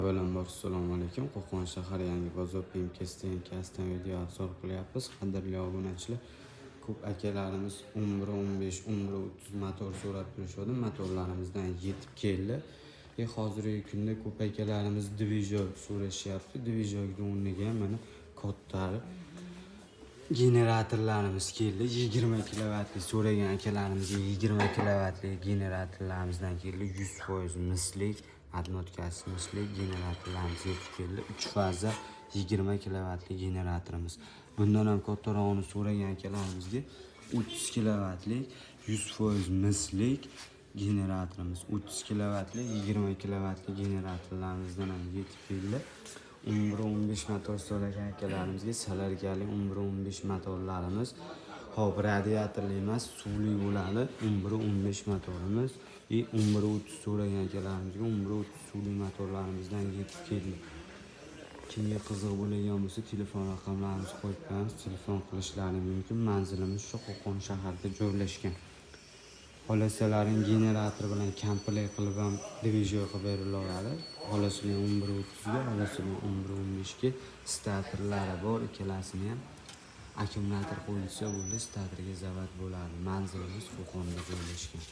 Avvalambor, assalomu alaykum. Qo'qon shahar, Yangi bozor PMK stansiyasidan video обзор qilyapmiz. Qadrli obunachilar, ko'p akalarimiz 11.15, 11.30 motor so'rab turishadi. Motorlarimizdan yetib keldi. Hozirgi kunda ko'p akalarimiz движок so'rashyapti. Движок ni o'rniga ham mana katta generatorlarimiz keldi. 20 kilovatli so'ragan akalarimizga 20 kilovatli generatorlarimizdan keldi. 100% mislik, обмотка si mislik generatorlarimiz yetib keldi. 3 faza 20 kilovatli generatorimiz. Bundan ham kattarog'ini so'ragan akalarimizga 30 kilovatli 100% mislik generatorimiz. 30 kilovatli, 20 kilovatli generatorlarimizdan ham yetib keldi. 11.15 motor so'ragan akalarimizga солярка li 11.15 motorlarimiz. Hop, radiatorli emas, suvli bo'ladi. 11.15 motorimiz и 11.30 so'ragan akalarimizga 11.30 suvli motorlarimizdan yetib keldi. Kimga qiziq bo'ladigan bo'lsa, telefon raqamlarimizni qo'yib qo'yamiz, telefon qilishlari mumkin. Manzilimiz shu Qo'qon shahrida joylashgan. Xohlasalaring, generator bilan komplekt qilib ham движок qilib berilaveradi. Xohlasang 11.30 ga, xohlasang 11.15 ga starterlari bor, ikkalasini ham akkumulyator qo'yilsa bo'ldi, starterga zavod bo'ladi. Manzilimiz Qo'qonda joylashgan.